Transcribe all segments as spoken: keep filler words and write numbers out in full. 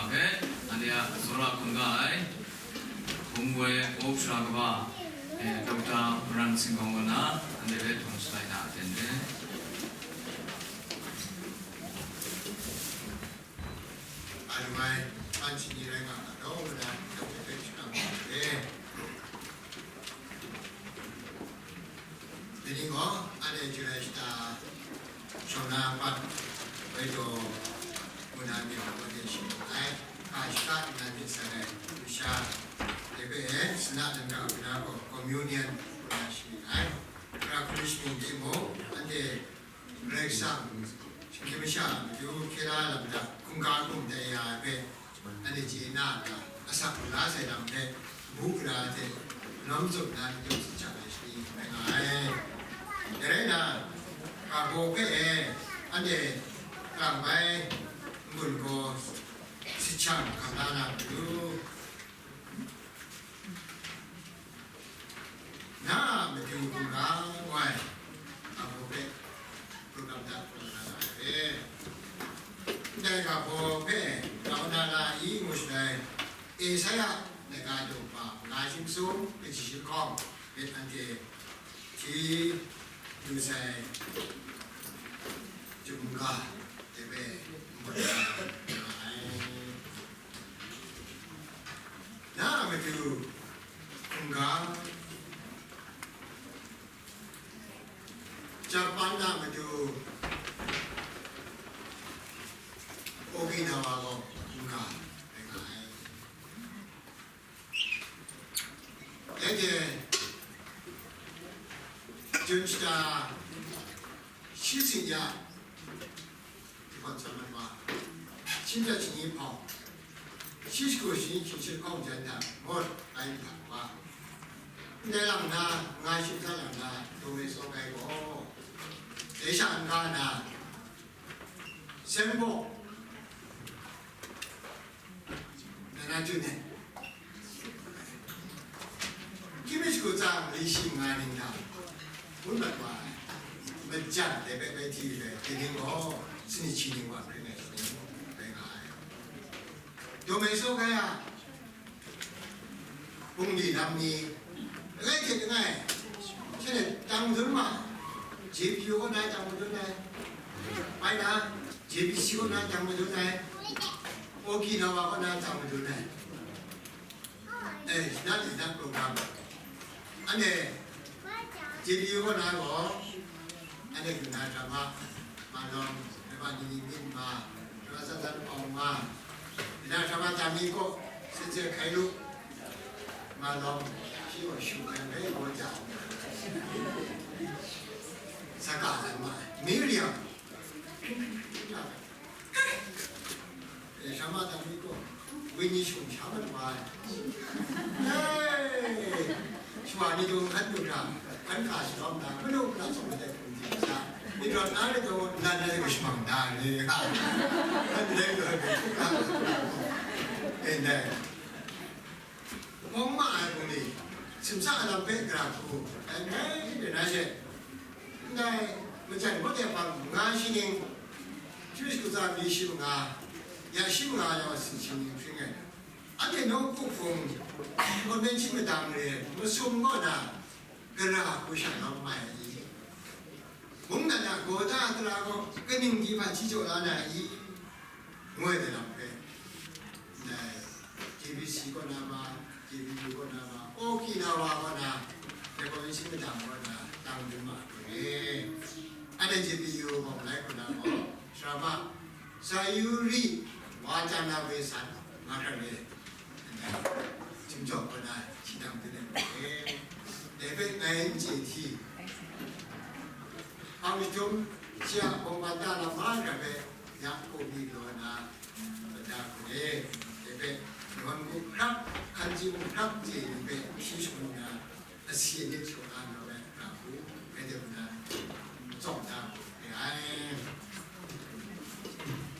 Hpe, anhte a tsawra hkungga ai, Hpung Woi Awk Sara Kaba, eh, Doctor Maran Singkawng kaw na, anhte hpe hpung shalai na aten re. Alu ai, anhte ni rai nga ga law, na, Doctor hpe shana ma re. Dai ni gaw, anhte July shata shawng na pat, bai taw, ngu na myit hta wa de shi ai, hka shaka nna myit sai ai, masha, dai hpe, sana dan ga hku na gaw, communion, ngu na shi myit ai. Hkra hkun shaning timung, anhte Karai Kasang, shinggyim masha a matu hkye la lam hta, hkungga hkum dai ya ai hpe, anhte chye na nna, asak lu la sai lam hpe, bu gara hte malawm tsup nna, myit hkam sahkyak ai shani rai nga ai. Dai rai nna, ga baw hpe e, anhte kang bai n-gun gaw sahkyak hkam la na matu, na a matu hkungga wai, ga baw hpe program dat hkrum na ra ai re. Ndai ga baw hpe grau na la i ngu shaloi, Esaia laika daw hpa, nga shi masum, kaji shi lahkawng, myit anhte hti lu sai, Chyum ga de hpe ngut na ra ai. Na a matu hkungga, Japan na matu Okinawa gaw hkungga rai nga ai. Anhte Jun shata shi tsin ya, Hpawt tsawm ai wa, shi nta shani hpawng, shi shagu shani hkying shi lahkawng jan hta mawt ai hta wa, ndai lam na, nga shi hta lam na, daw mai tsaw ai gaw, dai sha n-ga na, Sembok, Nana Jun e, Kimi shagu tsang li shi nga ning hta, ngun mat wa ai, majan dai bai bai hti bai, dai ning gaw, sini hti ning wa hpring ai, rai nga ai. Daw mai tsaw ai a, bungli lam ni, langai hte langai, shanhte tang madun ma, J P U kaw na tang madun ai, bai na, J B C kaw na tang madun ai, Okinawa kaw na tang madun ai. Eh, na ni na program. Anhte, J B U kaw na gaw, anhte kaw na drama, Malawm, Eva Nini Myit Ma, Rasa San Pawng Ma, na drama Tami kaw, Sitse Hkailu, Malawm, shi gaw shu hkrai hkrai gaw ja, Saka San Ma, Miriam, Eh, sha ma dan mi gaw, wenyi shung sha mat wa ai. Hey! Shawa ni gaw hkan lu hkra, hkan hkra shalawm na, manu hkra sawm ai hkum di sa, myit rawt na rai gaw, nan na rai gaw shamang na ni, ha. Hkan rai gaw, eh, ndai. Hpawng ma ai hpung ni, simsa a lam hpe gara hku, dai ndai hte na she, ndai majan kaw de hpang nga shi ning, Jewish kaw mi shi manga, ya shi manga yawng asi shi ning hpring ai. Anhte nawku hpung, convention madang re, masum kaw na, gara hku sha lawm mai ai i? Mungdan a gaw da tara gaw kaning di hpan shi jaw la na i? Ngu ai lam hpe, ndai J B C kaw na ma, J B U kaw na ma, Okinawa kaw na, Revolution madang kaw na, tang dun ma ai hku re. Anhte J B U gaw malai hku na gaw, drama, Sayuri Watanabe san, nga hkra re. Chyum jawng kaw na, shi dang dun ai hku re. Dai hpe ngai n chye hti. Hpang jahtum, shi a bawng banta lam mahkra hpe, ya hku mi law na, bata hku re, dai hpe, Yawhan Gup hkrap, hkan chye mung hkrap chye ni hpe, shi shangun na, asi anik shaw na naw ai hkra hku, rai de na, tsawm na hku re ai.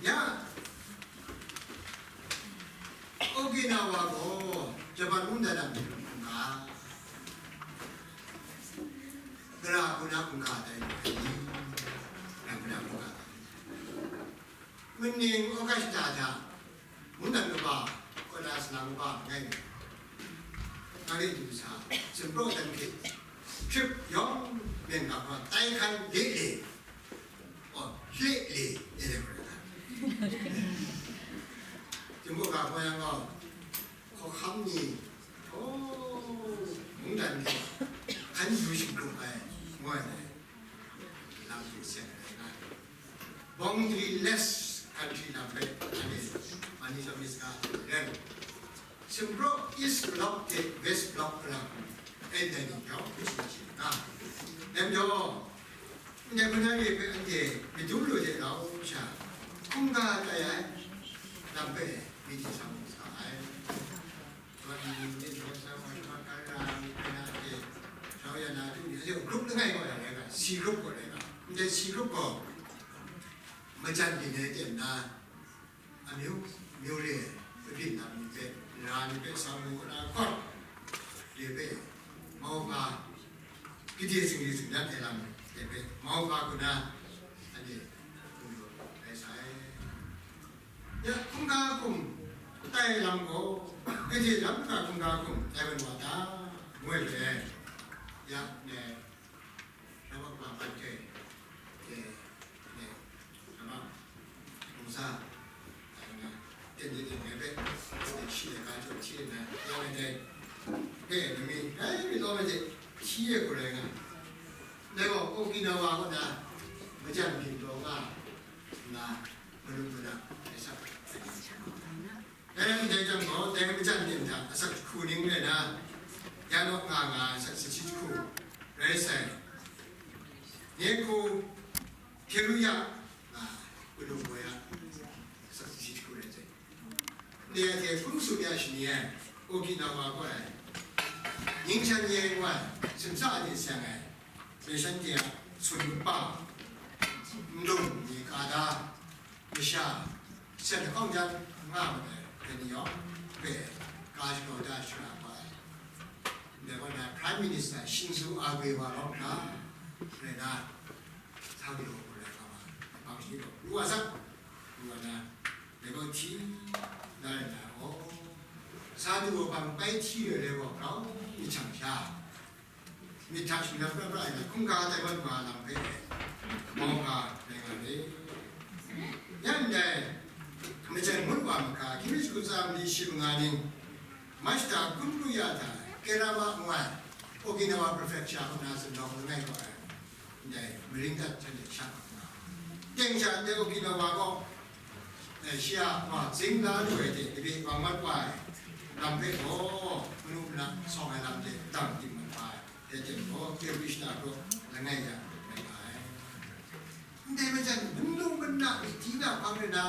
Ya, Okinawa gaw Japan mungdan a myit hkungga, gara hku na hkungga tai lu ai ni? Gara hku na hkungga tai. Maning August hta hta, mungdan kaw Kawda salang kaba langai mi, nang ni du sa, sumpraw dan hte, trip yawng byin ga hkawm, tai hkan le le, oh, le le, e le hkawm na. Jumbo ga hkawm yang gaw, hkawhkam ni, oh, mungdan hte hkan yu shingkrum ai, ngu ai dai, lam hte seng ai rai nga ai. Boundaryless country lam hpe, anhte, mani Islamist ga ren, Sumpraw East Bloc hte West Bloc galang, e dai ni yawng hpe shayi shayi nga. Dai majaw, ndai hpung na re hpe anhte myit dum lu hte rau sha, hkungga tai ai lam hpe myit hte sa mu sa ai. Wa ni ni hte jaw sa wa, wa ka ra ni hpe na hte rau ya na du ni, anhte group langai kaw ya rai ga, C group kaw rai ga, ndai C group gaw majan byin ai ten na, amyu, myu re, kabyin lam ni hpe, ra ni hpe, sa mu na hkawt, de hpe, mauhpa, gade zingri zingrat ai lam de hpe, mauhpa kaw na, anhte, gumlau rai sai. Ya, hkungga hkum tai lam gaw, gade lam hta hkungga hkum tai wan wa ta, ngu ai hpe, ya, ne, Raba kaba ban hte, e, ne, raba, ngu sa, ai nga, ten de ten de hpe, e, shi de ga jaw hti na, ya ai dai, e, nami, rai mi law ai de, hti e gaw rai nga. Dai gaw, Okinawa kaw na, majan byin taw nga, nna, manu mada, e sa, Dai lam dai jang gaw, dai majan byin hta asak jahku ning rai na, ya naw nga nga asak sahti jahku rai sai. Nye hku Hkye Lu Ya, a, Kudung Boi a, asak sahti jahku rai sai. Ndai hte hpung sum ya shani ai, Okinawa kaw ai, Nyingchan Ye ngu ai, simsa de seng ai, Mission de a sun kaba, nlung ni ka da, masha, sen lahkawng jan nga ma ai, dai ni yawng hpe, ka shadaw da shara kau ai. Ndai kaw na Prime Minister Shinzo Abe wa rawng nna, rai na, sa galaw gaw rai nga ma ai, bang shani gaw, ru wa sak, ru wa na, dai gaw hti na rai na, aw, sa du wa bang bai hti rai rai gaw, grau myit hkam sha, myit hta shingran pra pra ai na, hkungga tai wan wa lam hpe, mauhpa rai nga re. Ya ndai, majan ngut wa mahka, hkying mi shagu tsa mali shi manga ning, Machida Kumruya hta Kerama ngu ai, Okinawa Prefecture kaw na zunlawng langai kaw ai, ndai maring dat hte sha nga, teng sha ndai Okinawa kaw, eh, shi a wa zing la lu ai hte, dabi bang mat wa ai lam hpe gaw, manu mana sawng ai lam hte dang tim mat wa ai. Dai hte gaw, Krishna gaw langai ya rai nga ai. Ndai majan, manu mana, myit di na hpang rai na,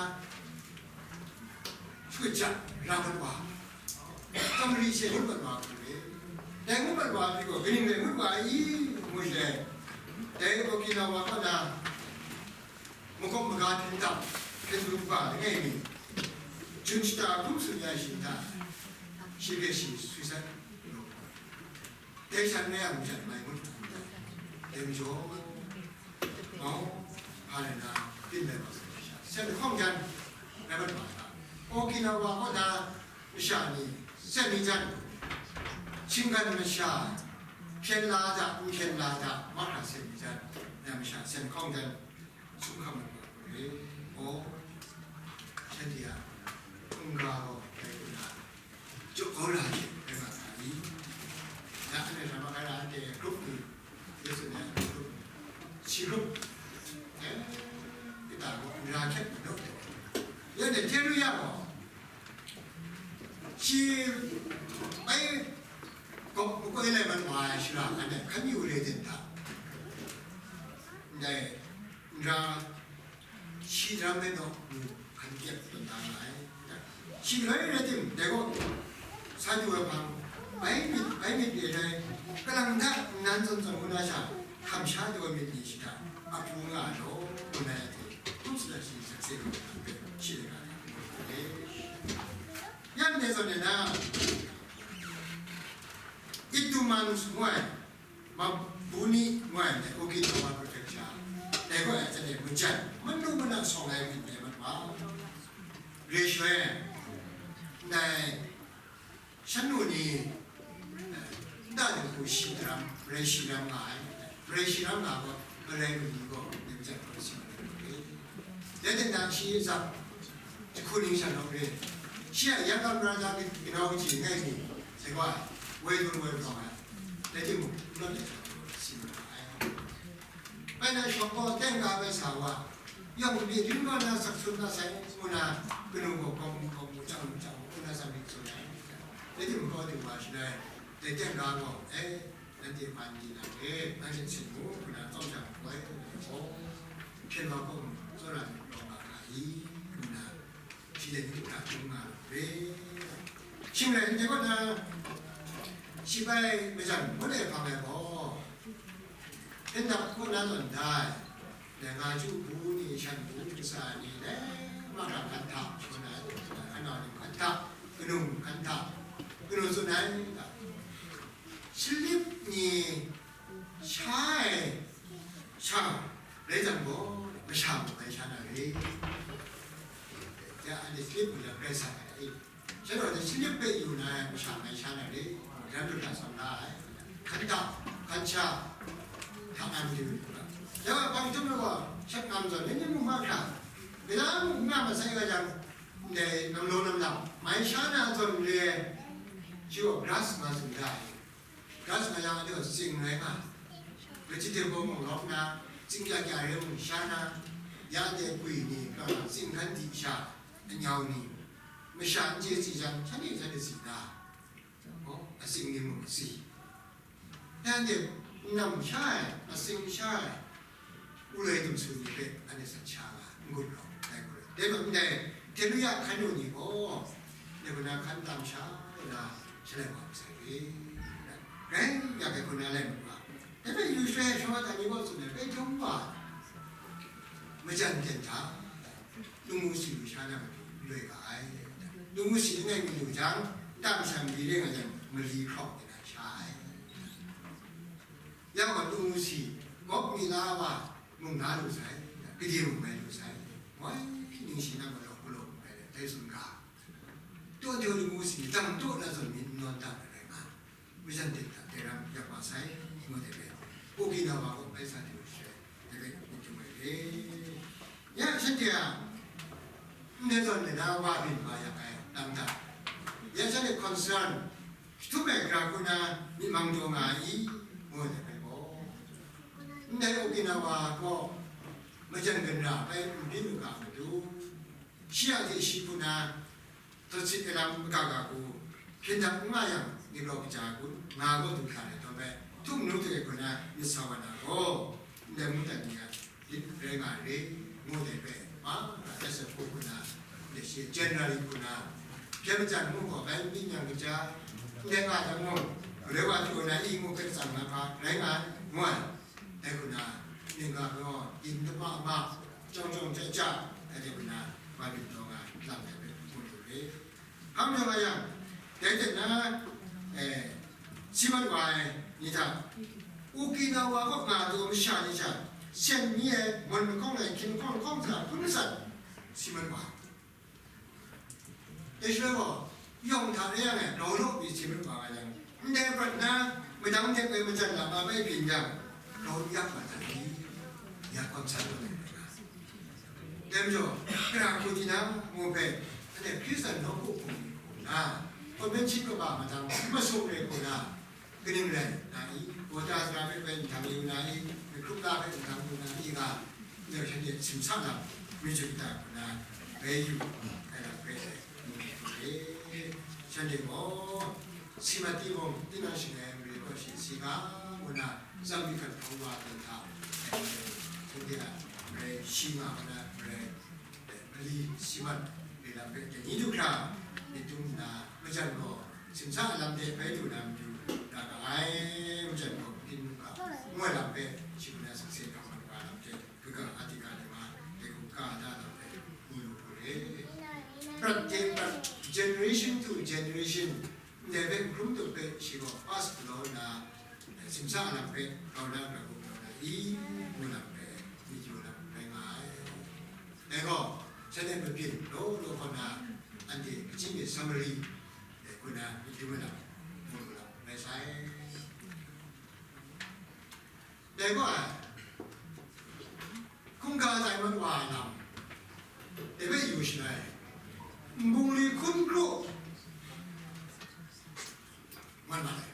shut ja, ra mat wa, Tamari she ngut mat wa hku re. Dai ngut mat wa ai pyi gaw, kaning rai ngut wa ai i, ngu shaloi, dai Okinawa kaw na, makawp maga hpyen dam, hpyen du kaba langai mi, Jun shata hkrum tsun ya ai shi hta, shi hpe shi suicide lu. Dai shan rai yang, majan mai ngut hkrum dai. Dai majaw, mau, hpa rai na, byin rai wa sa sha, sen lahkawng jan, rai mat wa ta. Okinawa kaw na masha ni, sen ni jan, shinggan masha, hpyen la da, n hpyen la da, mahkra sen ni jan, na masha, sen lahkawng jan, sum hkam mat wa hku re. Aw, shanhte a hkungga gaw dai hku na, jaw kau ra hte rai nga ga i? Ya, anhte hkra ma hkra ra, anhte group ni, Yesu ni a group, shi group, eh, kita gaw n ra hkyet majaw, ya, anhte hte ru ya gaw, shi bai gaw makoi lai mat wa ai shara, anhte hkan yu re ten hta, ndai n ra, shi daram rai taw, hkan kyep tawn da nga ai. Shi galoi rai tim, dai gaw, sa du ai hpang, bai myit, bai myit re ai, kalang hta nnan zawn zawn ngu na sha, hkam sha taw ai myit ni shi hta, a pru nga ai law, ngu na ya hte, hkrum sa na shi sakse lu ai hpe, shi rai nga ai. Yan de zawn e na, Ituman ngu ai, Mabuni ngu ai, Okinawa Prefecture, dai gaw ai, majan, manu mana sawng ai myit dai mat wa. Re shaloi, Dai shan nu ni, eh, nta dinghku shi daram, marai shi ram nga ai, marai shi ram nga gaw, marai lu ni gaw, ning jan gaw si ma ai. Dai teng na shi zang, jahku ning sha nawng re, shi a ya kam ra da ki, ki nau kaji ngai ni, sai gaw ai, woi dun woi hprawng ai, dai timung, n rawt ai sha gaw si ma ai. Bai na shawng gaw teng ga bai sa wa, yawng mi rin gaw na sak sun na sai, ngu na, kanu gaw kawng mu kawng mu, chyang mu chyang mu, ngu na sa mi sun ai. Dai timung gaw du wa shi dai, dai teng ga gaw, eh, nanhte hpa n di na re, nanhte sin mu, ngu na, tsawm shang koi, oh, hpyen wa gaw mu, tsawra mi rawng nga nga i, ngu na, shi de ni hta hkrum nga lu re. Shing rai ndai kaw na, shi bai majan ngut ai hpang ai gaw, hpyen dap hku na tawn dai, dai nga ju bu ni, shan bu ni, kasa ni, dai mahkra hkan hta, shaw na ai, anau ni hkan hta, kanu hkan hta, kanu tsun ai, shalip ni sha ai sha rai jang gaw, masha mung mai sha na re. Ya, anhte shalip mung yang rai sa ai. Shaloi de shalip hpe yu na ai masha mai sha na re. Ram lu hta tsawm la ai. Hkan ta, hkan sha, hta ai matu. Ya, hpa htum ai gaw, shap ngam zawn, ni ni mung mahkra, kaja mung n nga masai ga jang, ndai namlaw namlau mai sha na zawn re, shi gaw grass nga tsun da ai. Gas nga yang, anhte gaw tsing rai nga, vegetable mung lawk na, tsing kya kya re mung sha na, ya de gwi ni, tsing hkan di sha, anyau ni, masha n chye tsi jang, shanhte shanhte tsi na, oh, atsing ni mung tsi. Ya de, nam sha ai, atsing sha ai, Wuloi dumsu ni hpe anhte san sha nga, n-gun rawng, dai gaw, dai gaw ndai, hte lu ya hkan lu ni gaw, dai gaw na hkan tam sha, na shalai wa masai re, rai ya hpe gaw na lai mu ga, dai hpe yu shalai shawa ta ni gaw tsun ai, bai jawm wa, majan ten hta, lung mu si lu sha na matu n loi ga ai, lung mu si langai mi lu jang, tam sha mali re nga jang, mali hkrawk de na sha ai. Ya gaw, lung mu si, gawp mi la wa, mung na lu sai, gade mung mai lu sai, wai ning shi na ma law, galaw mung mai, dai tsun ga. Taw de lung mu si, dang taw na zawn mi n nawn dan ai rai nga, majan ten hta dai ram yak wa sai, ngu de rai. Okinawa gaw bai sa de lu sai, dai rai, n jung ai re. Ya, shanhte a, ndai zawn de na wa byin wa yak ai, lam hta. Ya, shanhte concern, Shi htum ai gara hku na myit mang taw nga ai, ngu ai hpe gaw, ndai Okinawa gaw majan ganra bai n byin u ga matu, shi a hte shi hku na, dawt sit ai lam maga ga hku, hpyen dap n nga yang, ni gaw kaja hku nga gaw du hkra ai, taw bai, htum nu hte hku na myit sa wa na gaw, ndai mungdan ni a, lit rai nga re, ngu dai hpe, ma, ra dat sai hku na, de shi generally hku na, hpyen majan ngu gaw bai n byin yang kaja, ndai nga jang mung, galoi wa jaw na i ngu hpe tsang na hpa rai nga ai, ngu ai. Dai hku na, ning ga gaw, yin dama ma, jawng jawng ja ja, dai hku na, ba byin taw nga, lam dai hpe ngu lu re. Hkam jaw nga yang, dai hte na, eh, si mat wa ai ni hta, Okinawa kaw nga taw masha ni hta, sen mi ai, mon lahkawng ai, hkying lahkawng lahkawng hta hpun matsat, si mat wa. Dai shaloi gaw, yawng hta re yang ai, grau law pyi si mat wa nga yang, ndai prat na, madang dep ai majan lam a bai byin yang, grau yak wa hta ni, ya kawm san wa ai. Dai majaw, gara hku di na ngu hpe, anhte Hkristan nawku hpung ni hku na, convention kaba mahtang n masum re hku na, kaning rai na i, kawta sara hpe bai nhtang yu na i, mihkrup la hpe nhtang yu na i nga, ndai shanhte simsa lam, myu jahta hku na, bai yu ai lam hpe, mu hku re. Shanhte gaw, si mat timung, tinang shangai ai mare kaw shi si nga, ngu na, tsam myit hkan hprawng wa hten hta, shanhte a mare shi nga ngu na, mare, mali si mat re lam hpe dai ni du hkra, myit dum nna, majan gaw, simsa a lam de bai du na matu ra ga ai, majan gaw, hpyin nu ga, ngu ai lam hpe, shi hku na sakse hkam mat wa lam hte, kaga a di ga ni ma, dai hku ka da lam hpe, ngu lu hku re. Prat de prat, generation to generation, ndai hpe n hkrum tup hpe, shi gaw pass galaw nna, simsa a lam hpe, grau na, grau na, i, ngu lam hpe, myit yu lam rai nga ai. Dai gaw, shanhte mabyin law law hkaw na, anhte kaji myit Samari, eh, kuna, yu mana, mulu la, mai sai. Dai gaw, hkungga tai mat wa ai lam, dai bai yu shalai, nbungli hkun kru, man ma ai.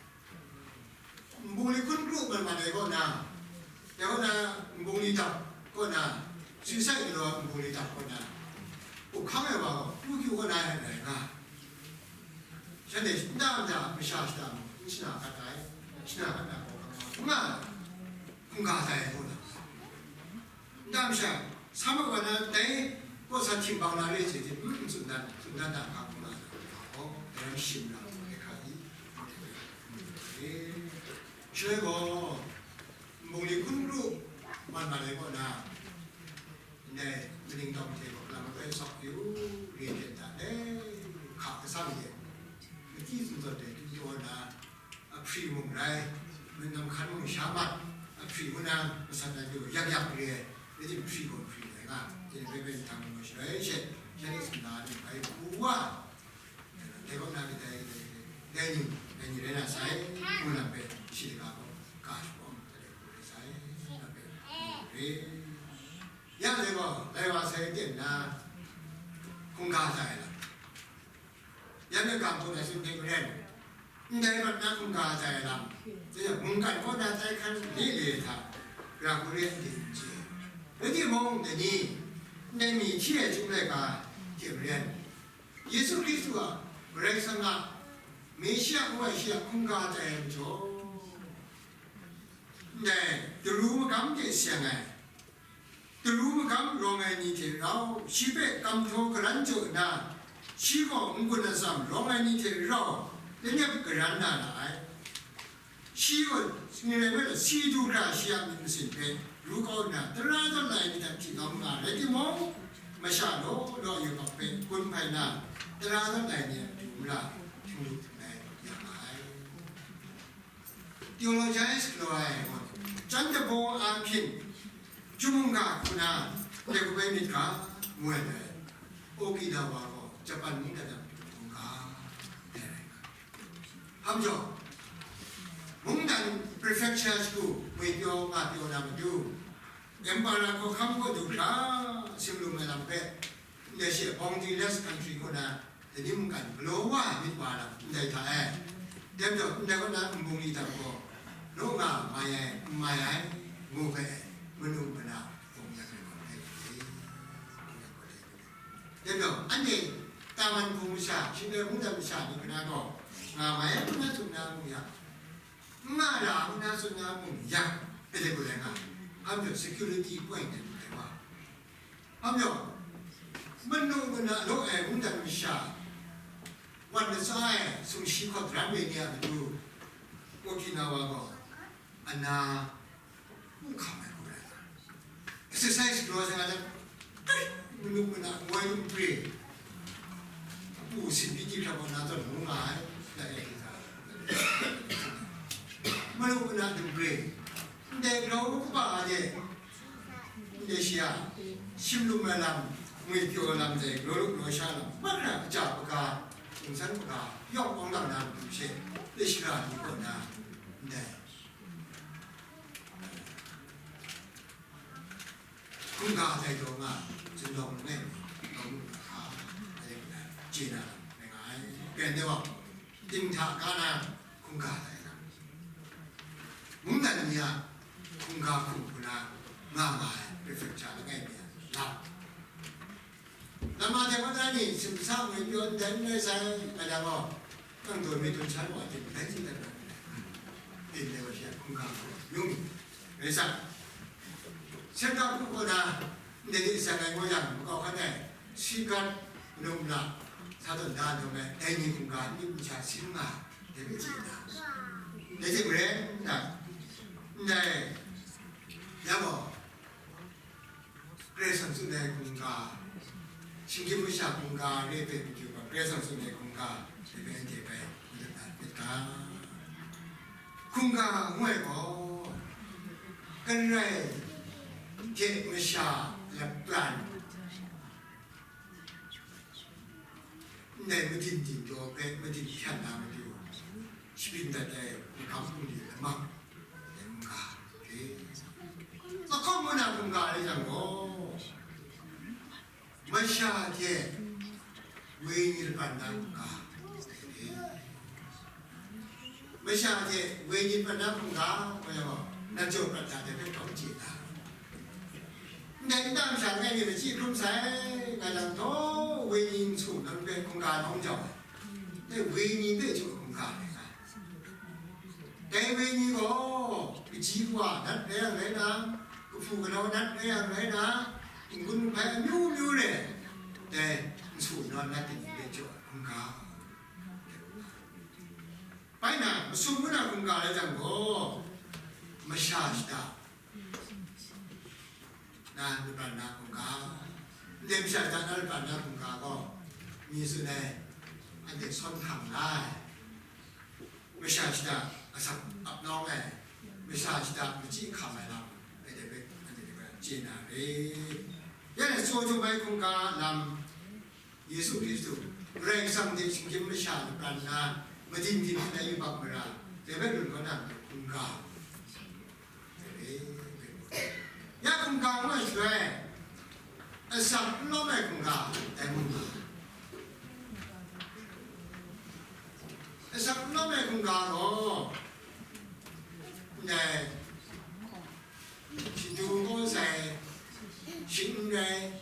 Nbungli hkun kru man man ai kaw na, dai kaw na, nbungli dap kaw na, suicide galaw nbungli dap kaw na, up hkang ai wa gaw, kyu kyu kaw na ai rai nga. Shanhte nta nta masha shada mung, n shana gat ai, shana gat na gaw, hkungga tai ai kaw na. Ndam sha, sa mat wa na dai kaw sa htim bang na re hte, n tsun dan, tsun dan da hkra hkrum nga na, gaw, dai ram shim na, dai hkra i, shaloi gaw, nbungli hkun kru, man man ai kaw na, ndai, maning tawng hte gaw, lam ai sawk yu, re hte da, dai, hka kasam de, mati tsun tawn de, du yaw na, ahpri mung rai, manam hkan mung sha mat, ahpri ngu na masat na pyi yak yak re ai, rai timung, ahpri gaw ahpri rai nga, jin bai bai htang mung shaloi she, shanhte sumla ni bai hku wa, dai kaw na dai, dai ni, dai ni rai na sai, ngu na hpe, shi laka gaw, ka shawng, dai hku rai sai, na hpe, re. Ya dai gaw, dai wa sai ten na, hkungga tai lam. Yan e ga hku na tsun hte maren, ndai mat na hkungga tai lam, mungkan kaw na tai hkan le le hta, ra hku re ai ning n chye. Rai timung, dai ni, ndai mi hti ai chyum laika hte maren, Yesu Hkristu a, Karai Kasang a, Messia ngu ai shi a hkungga tai ai majaw, ndai, daru magam de seng ai, daru magam rawng ai ni hte rau, shi hpe kamhtaw karan jaw nna, shi gaw n-gun atsam rawng ai ni hte rau, lanep karan na ra ai. Shi gaw, n rai nme law, si du hkra shi a myit masin hpe ru kau nna, tara tawn lai myit hta hti kau nga rai timung, masha law law yubak hpe gun hpai nna, tara tawn lai ni a matu mara htinglu htingrai ya nga ai. Theologize galaw ai gaw, Chan Dabaw a hpyin, Chyum mungga hku na, ndai kabai myit ga, ngu ai dai. Okinawa gaw, Japan mungdan a mungga, dai rai nga. Hpa majaw, mungdan prefecture shagu, ngwi pyaw nga pyaw na matu, Emperor hkawhkam kaw du hkra, simlum ai lam hpe, ndai she boundaryless country kaw na, Dai ni mungkan galaw wa ai myit wa lam ndai hta e. Dai majaw, ndai kaw na nbungli dang gaw, law nga mai ai, n mai ai, ngu hpe, manu mana hpung ya hkrai gaw dai hte. Dai majaw, anhte Taman hpung masha, Shingroi mungdan masha ni hkra gaw, nga mai ai, ngu na tsun na mu yang, n nga ra, ngu na tsun na mu yang, dai hku rai nga, hpa majaw security point dai hku rai wa. Hpa majaw, manu mana law ai mungdan masha, wan latsa ai sumshi hkawt ram ai ni a matu, Okinawa gaw, ana, n hkam ai hku rai. Exercise galaw ai sa nga jang, kai, manu mana ngoi lu n pre, apu sinpyi hkra gaw na tawn ngu nga ai, da e hkra. Manu mana n pre, ndai grau kaba de, Ndai shi a, shim lum ai lam, ngwi pyaw ai lam dai, galaw lu galaw sha lam, mahkra kaja hpaga, hpung san hpaga, yawng awng lam na matu she, dai shara ni kaw na, ndai hkungga dai daw nga, zunlawng langai mi, daw mu na hka, dai lam na, chye na lam, rai nga ai. Pen de wa, Dinghta ga na hkungga tai lam, mungdan ni a hkungga hkum hku na nga nga ai prefecture langai mi a lam. Lama hte mada ni simsa ngwi pyaw ndai n rai sai, nga da gaw, nang tawn mi tun sha wa, dai hti dat na, dai wa shi a hkungga hkum yung mi rai sa. Seng ga hku kaw na, ndai ni sa ngai ngu yang, makau hkan ai, Sigat, Num la, sa tawn da num ai, dai ni hkungga myit masha sin nga, dai hpe chye na, dai hte maren na, ndai, ya gaw, Karai Kasang tsun ai hkungga, shinggyim masha hkungga re ai hpe matu gaw, Karai Kasang tsun ai hkungga re ai hpe anhte bai madat na myit ga? Hkungga ngu ai gaw, Karai hte masha lapran, Ndai madin dindaw hpe madin hkyan na matu, shabyin dat ai magam bungli lamang, ndai hkungga hte, lahkawng ngu na hkungga rai jang gaw, masha hte wenyi lapran na hkungga, masha hte wenyi lapran na hkungga, ngai gaw, nan jaw prat hta de hpe grau chye ta. Ndai nta masha langai mi machyi hkrum sai, nga jang, taw, wenyi nsu nang hpe hkungga nawng jau ai. Dai wenyi hpe jaw hkungga rai nga ai. Dai wenyi gaw, kaji kawa nat rai yang rai na, kahpu kanau nat rai yang rai na, n-gun n-hpai amyu myu re ai, dai nsu nawn nat kani hpe jaw ai hkungga. Bai na, masum ngu na hkungga rai jang gaw, masha shada na lapran na hkungga, ndai masha shada na lapran na hkungga gaw, mi tsun ai, anhte sawn hkam la ai, masha shada asak ap nawng ai, masha shada machyi hkam ai lam, anhte hpe, anhte hpe chye na re. Ya na tsaw jum ai hkungga lam, Yesu Hkristu, Karai Kasang hte shinggyim masha lapran na, madin din hte yubak mara, dai hpe lun kau na hkungga. Ya hkungga ngu ai shaloi, asak n lawm ai hkungga, dai mung nga. Asak n lawm ai hkungga gaw, ndai, shadu gaw sai, shing n rai,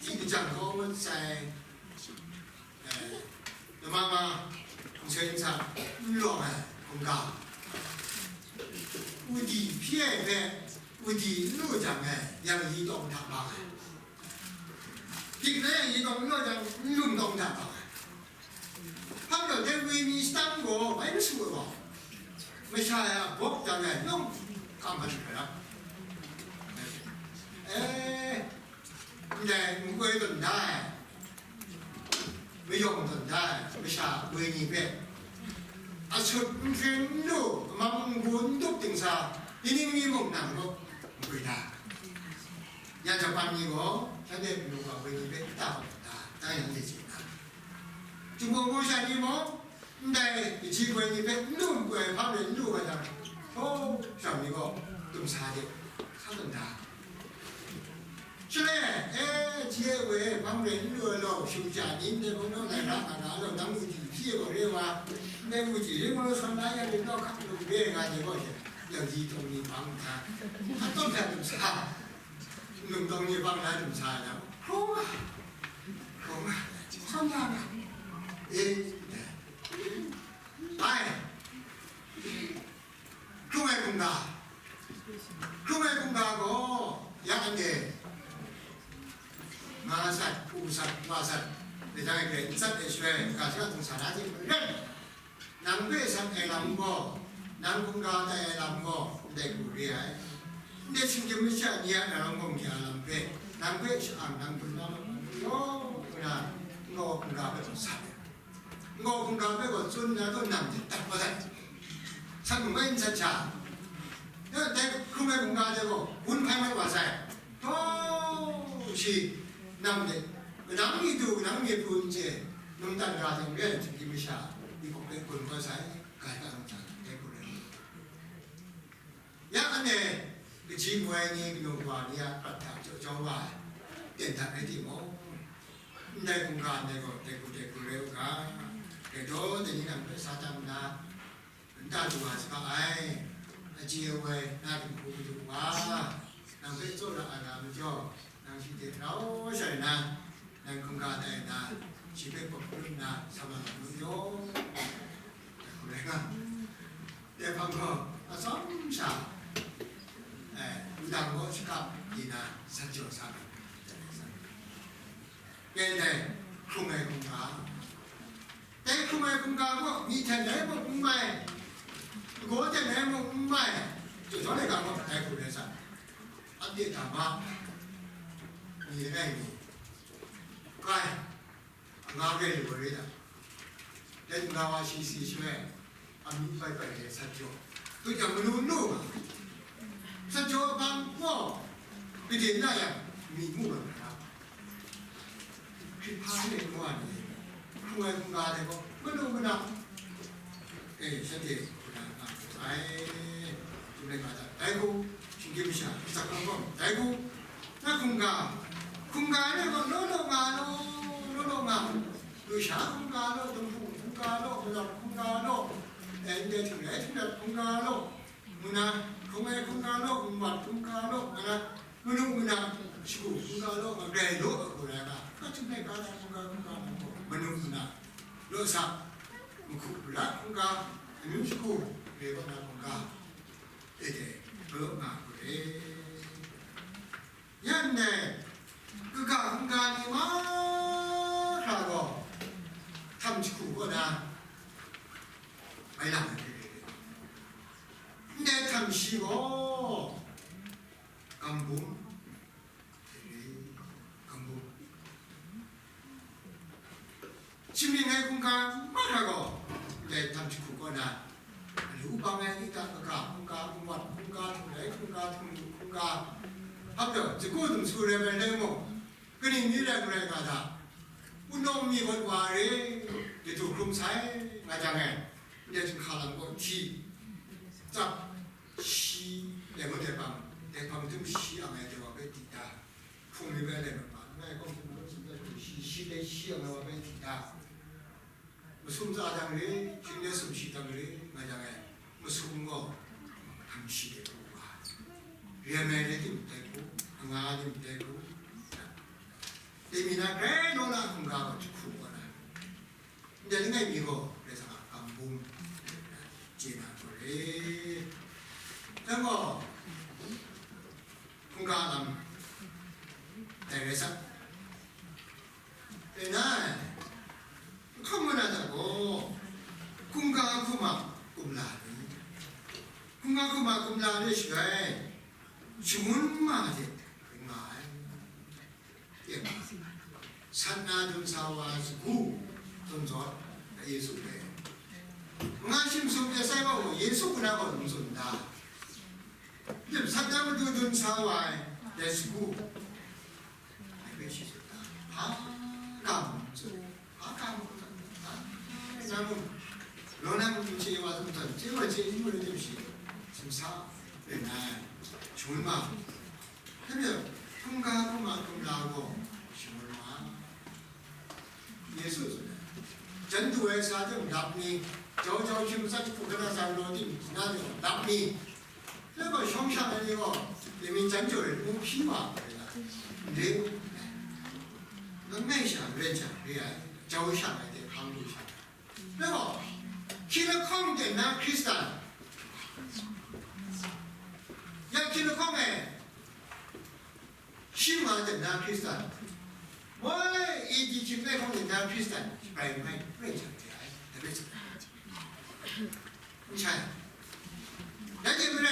Yin jang gaw ngut sai, eh, lama ma, nsoi nsa, n lawng ai hkungga. Udi hpyi ai hpe, udi n lu jang e, yang yi tawng hta bang ai. Dik na yang yi tawng n lu jang, n lung tawng hta bang ai. Hpa majaw, dai wenyi shatan gaw bai masu ai gaw, masha ya bawk dan ai yawng kam hpan hkra. Eh, ndai nkoi tawn da ai, mayawng tawn da ai, masha wenyi hpe, asut n hpring n lu, amam n gu n tup dingsa, ni ning ni mung nang gaw nkoi da. Ya Japan ni gaw, shanhte manu wa wenyi hpe n ta hkawm da, dai yang de chye na. Jumhpung masha ni mung, ndai kaji wenyi hpe n lu n poi hpa rai n lu wa jang, hpaw sham ni gaw, dumsa de, sa tawn da. Shaloi, e, ji e we, hpang rai n lu ai law, shu ja ni, ndai mung naw lai ra nga ga law, nang wuji hpyi gaw re wa, ndai wuji ring wa law, sawn la ya ring nau hkak lu re nga de gaw she, yang ji tawng ni bang hta, hpa tawn hta dumsa, lung tawng ni bang hta dumsa yang, hkrum a, hkrum a, sawn ya nga, e, ndai, bai, Hkrung ai hkungga, hkrung ai hkungga gaw, ya anhte, nga sat, u sat, wa sat, lajang e hkrai n sat ai shaloi, ga shaka htung sa na hte maren, nang hpe sat ai lam gaw, nang hkungga tai ai lam gaw, ndai hku re ai. Ndai shinggyim masha ni a rawng gawng hkya lam hpe, nang hpe sha-ang nang hpun na lam gaw, nna, n-gaw hkungga hpe gaw sat ai. N-gaw hkungga hpe gaw tsun na taw, nang hte dat wa sai. Sat mung bai n sat sha, dai hkrung ai hkungga hte gaw gun hpai mat wa sai. Taw shi, nang hte kanang mi du, kanang mi pru n chye, num tan ga jang re ai htinggi masha ni hpe gun kau sai, ga ai hta n sa, dai hku rai. Ya anhte kaji mu ai ni, kanu kawa ni a prat hta jaw jaw wa ai, ten hta rai timung, ndai hkungga ndai gaw dai hku dai hku rai u ga, dai gaw dai ni nang hpe sa tam nna, nta du wa saga ai, aji awai na dinghku madu wa, nang hpe tsawra ai na majaw, nang shi hte rau shai nna, nang hkungga tai nna, shi hpe hpawt hkrum nna sa ma na majaw, dai hku rai nga. Dai hpang gaw, atsawm sha, eh, wudang gaw shakap di na, san jaw sa ai. Pen dai, hkrung ai hkungga. Dai hkrung ai hkungga gaw, myi hten ai mung n mai, lagaw hten ai mung n mai, jaw jaw laika gaw dai hku rai sa. Update hta ma, ni langai mi, kai, anga rai lu ai re ai. Dai hkungga wa shi si shaloi, amyu bai bai re sat jaw. Dut yang manu n lu nga. Sat jaw abang gaw, gade na yang, mi mu nga ra. Hkrit hpa re ai wa ni, Hkungga hkungga de gaw, manu mana, e, shanhte hkungga nga ai. Chyum laika hta, dai hku, shinggyim masha, asak hkawm hkawm, dai hku, na hkungga, hkungga de gaw, law law nga law, law law nga, lusha hkungga law, dinghpung hkungga law, malawt hkungga law, e, ndai htingrai htingrat hkungga law, muna, hkungga hkungga law, nmat hkungga law, nga na, manu mana shagu hkungga law, magrai law, a hku rai nga, ka chyum laika hta hkungga hkungga law, manu mana, law sa, mahku hkungga, amyu shagu, re kaw na hkungga, e de, law nga hku re. Yan dai, kaga hkungga ni mahkra gaw, htam jahku kaw na, bai lang ai hte re. Ndai htam shi gaw, gambum hte re, gambum. Shimying ai hkungga mahkra gaw, ndai htam jahku kaw na, alu bang ai nta kaga hkungga, nmat hkungga, htingrai hkungga, htingnu hkungga, hpa pyaw, jahku dumsu rai bai rai mung, kaning ni rai n rai nga ta, wunawng mi gaw wa re, jadu hkrum sai, nga jang e, ndai chyinghka lam gaw hti, tsap, shi, dai mung dai hpang, dai hpang htum shi ang ai de wa hpe di da. Hpung mi bai lai mat ma, langai kawng hte mung sumsat hte shi, shi dai shi ang ai wa bai hti da. Masum tsa dang re, hpring de sumshi dang re, nga dang ai, masum gaw, htam shi de hku wa. Ren ai rai tim dai hku, anga tim dai hku, dai mi na grai naw na hkungga gaw jahku kaw na. Ndai langai mi gaw, Karai Kasang a gambum, chye na hku re. Dai gaw, hkungga lam, dai rai sa. Rai nna, hkam wa na hta gaw, hkungga hkum a kumla ni, hkungga hkum a kumla ni shaloi, shangun ma hte ring nga ai. Sat na dun sa wa sagu, dun zawn, Yesu hpe. Manga shim sum de sai wa gaw, Yesu kaw na gaw n tsun da. Dim sat na matu dun sa wa ai, dai sagu. Ai hpe shi tsun da. Hpa ga mung tsun, hpa ga mung tsun, hpa ga mung. Law na mung chye wa tsun tsun, chye wa chye n mu na tim shi, simsa, ren ai, shangun ma. Hkyen hte, hkungga hkungga hkungga gaw shangun ma. Yesu tsun ai. Jan du ai sa jang lap mi, jau jau hkying matsat jahku hkra san law tim na jang lap mi. Dai gaw shawng shang ai ni gaw, dai mi jan jau ai ngu hpyi wa ai ga, ndai, langai sha, ren sha, re ai, jau shang ai hte hkang lu sha. Dai gaw, hkying lahkawng ten na Hkristan, ya hkying lahkawng e, shi ma ten na Hkristan, moi, A D hkying lahkawng ten na Hkristan, rai nme, rai jang de ai, dai rai sa. N shai. Rai timung,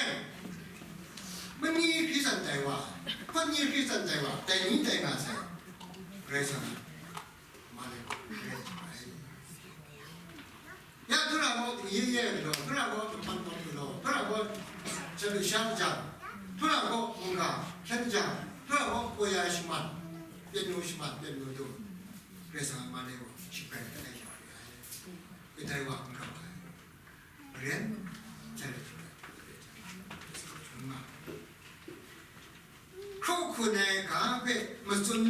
mani Hkristan tai wa, hpawt ni Hkristan tai wa, tai ni tai nga sai, Karai Kasang a ma le, Karai Kasang ai. Ya, hkra gaw, ye ye galaw, hkra gaw, hpan hpan galaw, hkra gaw, sha sha jang, hkra gaw, mungga, hkyen jang, hkra gaw, koi ya shaman, pyeng nu shaman, pyeng nu dum, Karai Kasang a ma le gaw, shi prai ai sha ai. Kadai wa n grau ai. Maren, jai, hkrum nga. Hkraw hkun ai ga hpe matsun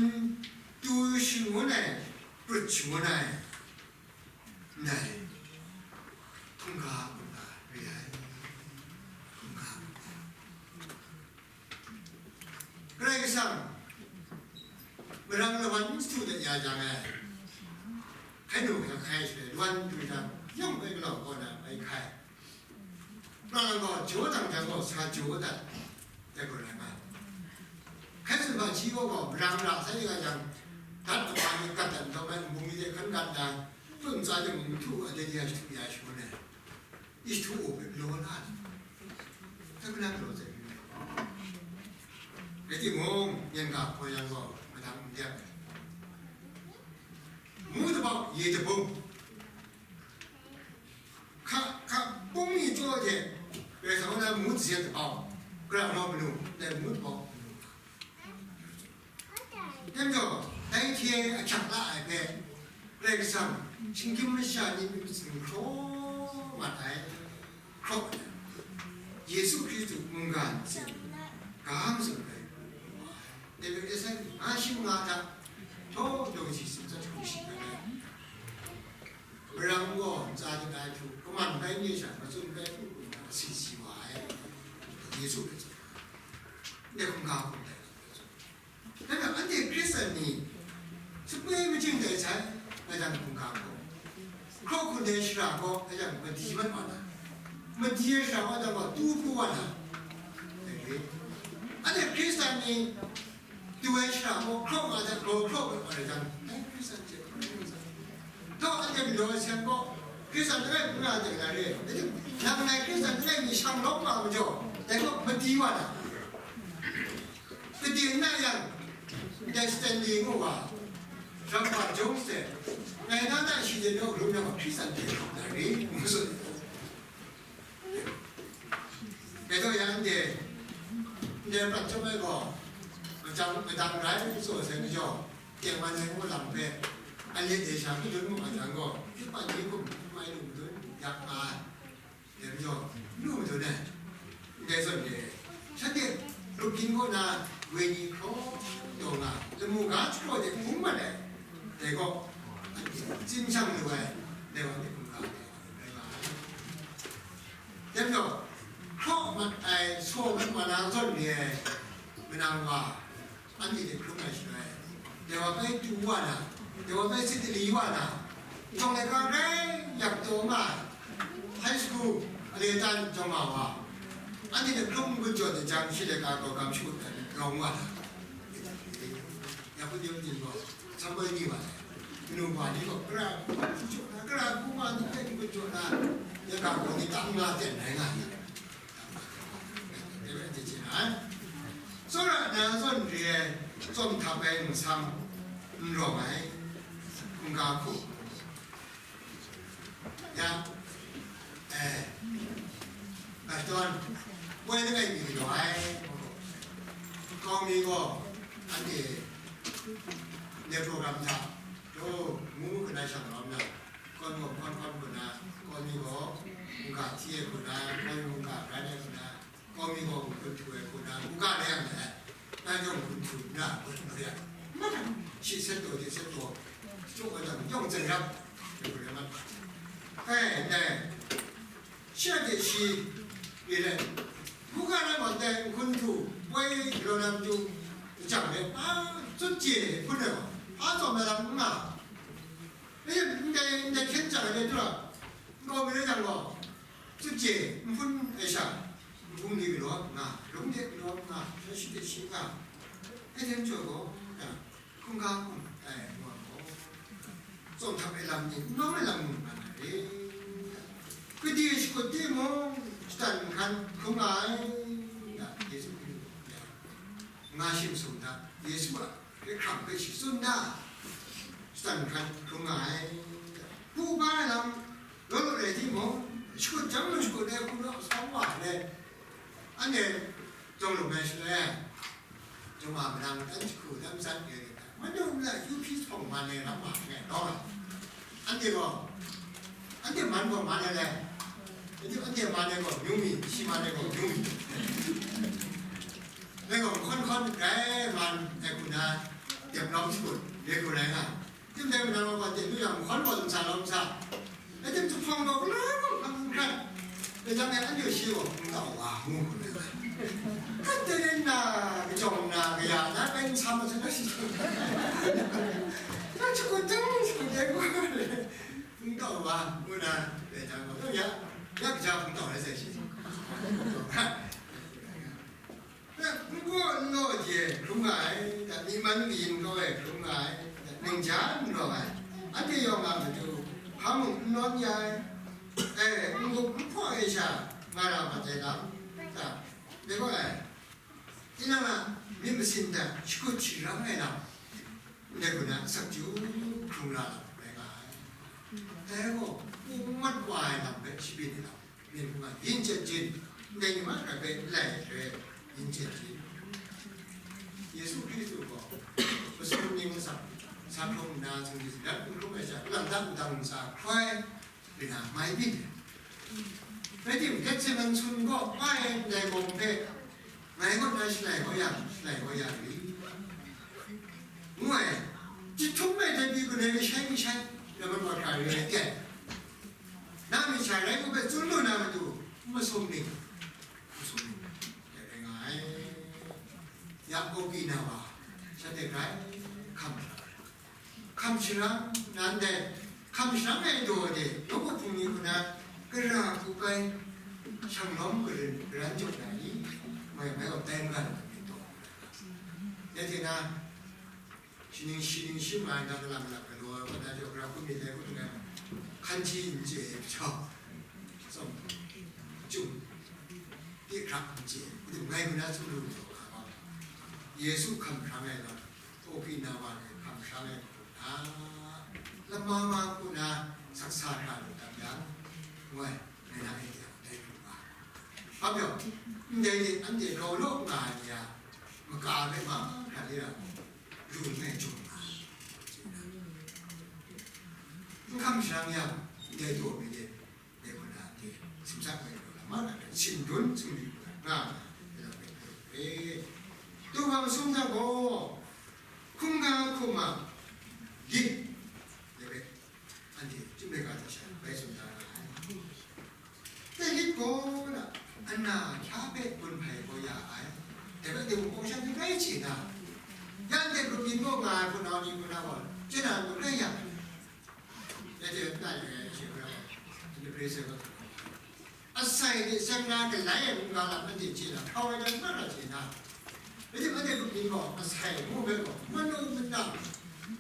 tu shangun ai, prut shangun ai, ndai, hkungga hkungga re ai, hkungga hkungga. Karai Kasang, marang lawan n satu dat ya jang e, hkai nu hkra hkai shaloi, lawan du jang, yawng bai galau kaw na bai hkai. Marang gaw jaw dang jang gaw, sa jaw dat, dai gaw rai nga ai. Hkai sumhpa hti gaw gaw, marang ra sai nga jang, dat kaba ni gat dat nkau ai, nbung ni hte hkan gat na, tun tsa jang, mung htu, a de de a jahtu ya shangun ai. Ishtu u hpe galaw na ni? Hpe galaw galaw sai hpyi ai. Rai timung, yen ga hkaw yang gaw, madang n dep ai. Mu dabau, ye dabung. Hka, hka bung ni chyaw hte, Karai Kasang na mu dazen dabau, gara nau manu, dai mu dabau manu. Tem jaw, dai hte ahkyak la ai hpe, Karai Kasang, shinggyim masha ni myit masin hkraw mat ai, hkraw mat ai, Yesu Hkristu mungga ntsin ga mazum ai, David Isai nga shim nga hta, htaw daw shi tsun tsat hkrum shi rai ai. Marang gaw ntsa ding ai hku, kaman bai ni sha, matsun bai hku, asi si wa ai, Yesu hpe tsun. Ndai hkungga hkum dai. Nang anhte Hkristan ni, sape majing dai sai, ngai jang hkungga gaw, hkraw hkun ai shara gaw, ngai jang madi mat wa na, madi ai shara wa jang gaw, tu pru wa na, anhte Hkristan ni, tu ai shara gaw, hkraw nga jang, gaw hkraw mat wa na jang, ngai Hkristan hte hkungga gaw, anhte galaw ai sen gaw, Hkristan langai hkungga hte na re, nang ngai Hkristan langai mi shang lawm nga majaw, dai gaw madi wa na. Kading na yang, ndai Stanley ngu wa, Rampa Jones hte, ngai na na shi de naw rum na ma Hkristan de na ri, ngu tsun. Dai gaw yang de, ndai prat chyawm ai gaw, macam madang rai tsaw sai majaw, tengman ai ngu lam hpe, a let de sha madun mu a jang gaw, hpyi pa ni hkum hpyi mai lu madun yak nga ai. Dai majaw, nu majaw dai, ndai zawn re ai. Shanhte grup yin kaw na, wenyi hkraw taw nga, lamu ga jahkraw de hpung mat ai, dai gaw, tsin shang lu ai, dai wa myit hkungga ai, dai nga ai. Dai majaw, hkraw mat ai, saw mat wa na zawn re ai, manang wa, anhte hte hkrum ai shaloi, dai wa bai tu wa na, dai wa bai sit dali wa na, jawng laika grai yak taw nga ai, high school a le tan jawng nga wa, anhte hte hkrum n-gun jaw ai jang, shi laika gaw gam shangut ai rawng wa na, ya hpun yawng ting gaw, samboi ni wa ai, kanu wa ni gaw, kara, kara hku ma ni hpe n-gun jaw na, ya ga gaw ni tam nga ten rai nga ni. Tsawra na zawn re ai, tsawm htap ai masam n rawng ai, n-ga hku. Ya, eh, Baston, woi langai mi galaw ai, kau mi gaw, anhte, ne program hta, daw, ngu ngu hkra shang lawm na, kawn gaw hkawn hkawn hku na, kawn mi gaw mungga hti ai hku na, kawn mi mungga bran ai hku na, kawn mi gaw nhkun htu ai hku na, ngu ga rai yang ai, nang yawng nhkun htu n na, kawn hku ya, shi sat taw, de sat taw, chyaw wa jang, yawng tseng rap, ai hku rai mat. Ai, ndai, shi a de shi, re ai, ngu ga rai mat dai, nhkun htu, poi galaw na matu, jang rai, a, tut chye hpun ai gaw, a tsawm ai lam n nga. Ndai, ndai hkyen chyang ai ni hte, n-gaw mi rai jang gaw, tut chye, n hpun ai sha, n hpung ni galaw nga, lung de galaw nga, sha shi de shi nga, ai hte n jaw gaw, hkungga hkum ai wa gaw, tsawm htap ai lam ni, n nawm ai lam mung nga na re. Kade shakut timung, shatan nhkan hkrum nga ai, Yesu Hkristu nga shim sum hta, Yesu a Hkrai hkrang hpe shi tsun da, shatan hkran hkrum nga ai. Pu ba ai lam law law rai timung, shakut jang lu shakut ai hku naw sawng wa ai, anhte jawng lung ai shaloi, jawng ma madang dan jahku dan matsat re ai, madu mala yu hpyi hpawng man ai ram ma ai, lawng ai. Anhte gaw, anhte man gaw man ai le, anhte man ai gaw amyu mi, shi man ai gaw amyu mi. Dai gaw, hkawn hkawn rai man ai hku na, dep lawm shakut re hku rai nga. Tim dai manang gaw, dep lu yang, hkawn gaw ntsa lawm sa. Dai tim zuphpawng gaw, galang gaw hkan hkan. Dai jang e, anhte shi gaw, "N tau wa," ngu hku rai nga. Kat dai rai nna, kajawng nna, kaya na, bai n sa ma, sa na shi. Na shakut dang, shakut dai gaw, "N tau wa," ngu na, dai jang gaw, ya, ya kaja hpung tau rai sai shi. N gaw n law hte hkrum nga ai, myi man kayin kau ai hkrum nga ai, ningja n rawng ai, anhte yawng a matu hpa mung n nawn ya ai, e, n-gup n hpaw ai sha nga ra mat ai lam, ta, dai gaw ai, tinang a myit masin hta shakut sharang ai lam, ndai hku na asak chyu hkrung la lam rai nga ai. Dai gaw, pu mat wa ai lam hpe shabyin ai lam. Myit hkungga yin chyet jin, ndai ni mahkra hpe n lai ai hte yin chyet jin. Yesu Hkristu gaw masum ning masam, Sa hkrum nna, sumsing singlet n hkrum ai sha, lang dang dang ntsa hkrai, bina mai byin ai. Rai timung, Getsemane sun gaw, bai ndai gawng hpe, ngai kaw na shalai kau yang, shalai kau yang ri, ngu ai, jahtum ai dai pyi gun ai kashai kashai, laman wa hkra re ai, na myit sha rai ngu hpe tsun lu na matu, n masum ning, n masum ning, dai rai nga ai. Ya, Okinawa, shanhte grai hkam sharang. Hkam sharang, nan dai hkam sharang ai daw de, nawku hpung ni hku na, gara hku kai, shanglawm karin, karan jaw na ni, mai, mai gaw tai n ga na myit daw. Ya, tina, shi ning shi ning shi ma na, galam galam galaw ai, wa na jaw, gara hku myit dai hku n rai, hkan ji n chye ai majaw, tsawm, chyum, pyi hkrak n chye ai, ngai hku na tsun lu jaw ga gaw, Yesu hkam sharang ai lam, Okinawa ni hkam sharang ai hku na, lama ma hku na saksa hkra lu tam yang, ngoi, ngai na e yang dai hkru nga. Hpa pyaw, ndai ni anhte grau law nga ai ni a, maka hpe mahkra ni a, ru ngai jaw nga. N hkam sharang yang, ndai daw mi de, de hku na, de, simsak ai daw la, ma na, sindun, sumri hku na, nga, de la, de, de. Tubang sum na gaw, hkungga hkum a lit, de, anhte chyum laika hta sha bai tsun da ra ai. Dai lit gaw na, ana hkya hpe gun hpai kau ya ai. Dai bai, de, Wunpawng sha ni rai chye na, yan de grup yin gaw nga ai hpunau ni hpunau gaw, chye na n rai ya. Ya de, na de, chye hpunau, ni rai chye gaw. Asai de seng na galai ai mungga lam anhte chye na, hkau ai lam na ra chye na, rai timung, anhte grup yin gaw, asai ngu hpe gaw, manu manang,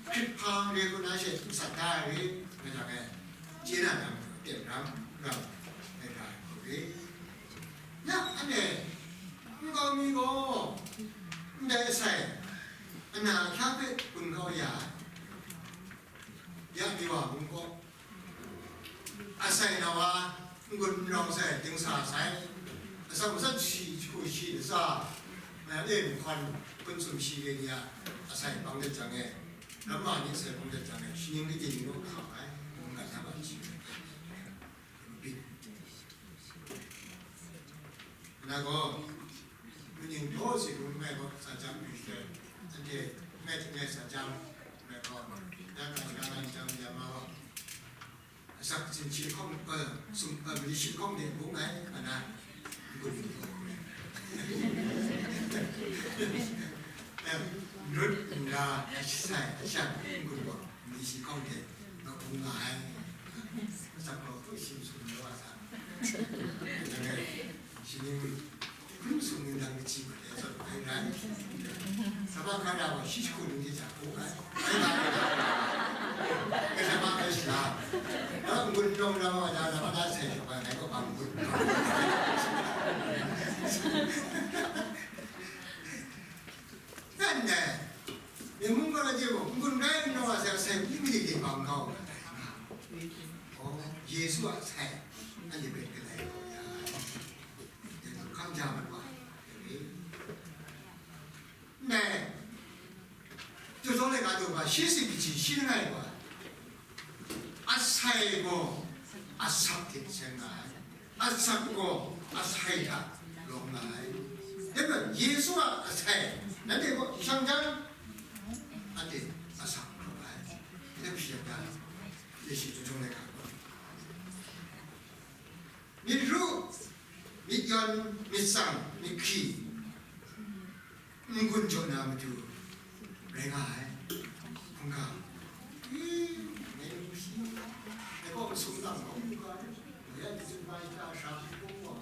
hkrit hpang re hku na she n sat da ai re, nga jang e, chye na lam, ten ram, ram, ai ra ai hku re. Ya, anhte, nkau mi gaw, ndai asai, ana hkya hpe gun kau ya ai. Ya, Miwa mung gaw, asai nau a, n-gun n rau sai, dingsa sai, asak matsat shi, jahku shi ntsa, ma ya le nhkawn, hpun sum shi re ni a, asai bang let jang e, ramma ni sai bang let jang e, shaning kaji ni naw hkam ai, mungkan na ban shi. Bit. Na gaw, kaning daw si gun ngai gaw, sa jam mi she, anhte ngai hte ngai sa jam, ngai gaw, ya ka ya ngai jam ya ma gaw, asak sin shi hkawng, eh, sum, eh, mali shi hkawng de bung ai, ana, gun ni gaw. Eh, nut, nra, asai, asang, gun gaw. Mali shi hkawng de, nga hpung nga ai. Asak gaw hpung shi masum na wa sa. Dai rai, shi ning hpung sung ning dang kaji ma de, zawn ai rai. Sa ba hkra da gaw, shi jahku ning de ja hpung ai. Ai ba, ai sa ba ai sha. Na n-gun rawng rawng wa da, na ba da sai shawng ai, ngai gaw bang n-gun rawng. Nan dai, myen mung gaw na chye gaw, n-gun rai nna wa sai, sai hpyi mali de bang kau. Oh, Yesu a sai, anhte hpe galai kau ya ai. Dai hkam ja mat wa, ndai, Tawtawng laika daw ga, shi tsin kaji shi langai wa. Asai gaw asak hte seng nga ai, asak gaw asai hta rawng nga ai. Dai hpe Yesu a asai, nanhte gaw shang jang, anhte asak hkrum ai. Dai hpe shi yang ga, dai shi chyawm chyawm laika gaw, myit ru, myit yawn, myit tsang, myit hkri, n-gun jaw na matu rai nga ai. Hkungga, i, ngai lu shi, ngai kaw masum lam kaw, ya, di zun bai ta sha hpung gaw,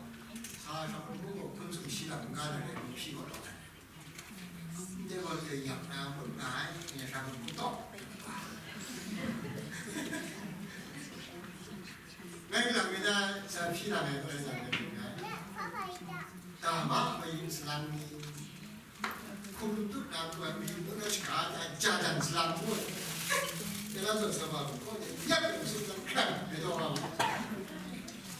sa sha hpung gaw, hpun sum shi lam n ga na rai, hpung shi gaw lawt ai. Ndai gaw, dai yak na, hpun nga ai, ngai sha hpung taw. Ngai lam mi na, sa hpyi na ngai gaw, ngai lam mi na. Dama mayin salang ni, hkum tut na pru ai mayin mung na shaga ai, ja dan salang ngu ai. Dai lam zawn sa wa hku hkaw de, yak hkum tsun dan hkran, bai taw wa mu.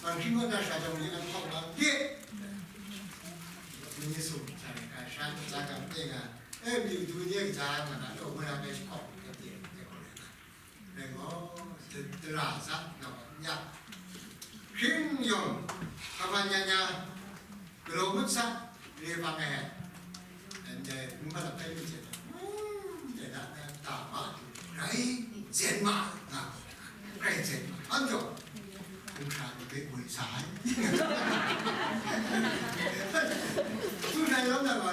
Ban hkring kaw na sha jawng ni an hkawk na pye. Ni sum sha ni hkra sha ni ja gam teng a, e, myu du ni e kaja ai ma na, law goi na bai shi hkawk ni hkra pye. Tara sa na ya. Hring yawng hpa nya nya galaw mat sa, re hpang e. Anhte n hpa lap kai mi hte, hte na na ta ma, grai zen ma nga, grai zen ma. An jaw, n hkra ni bai gwi sa ai. Tu na yawng na ma,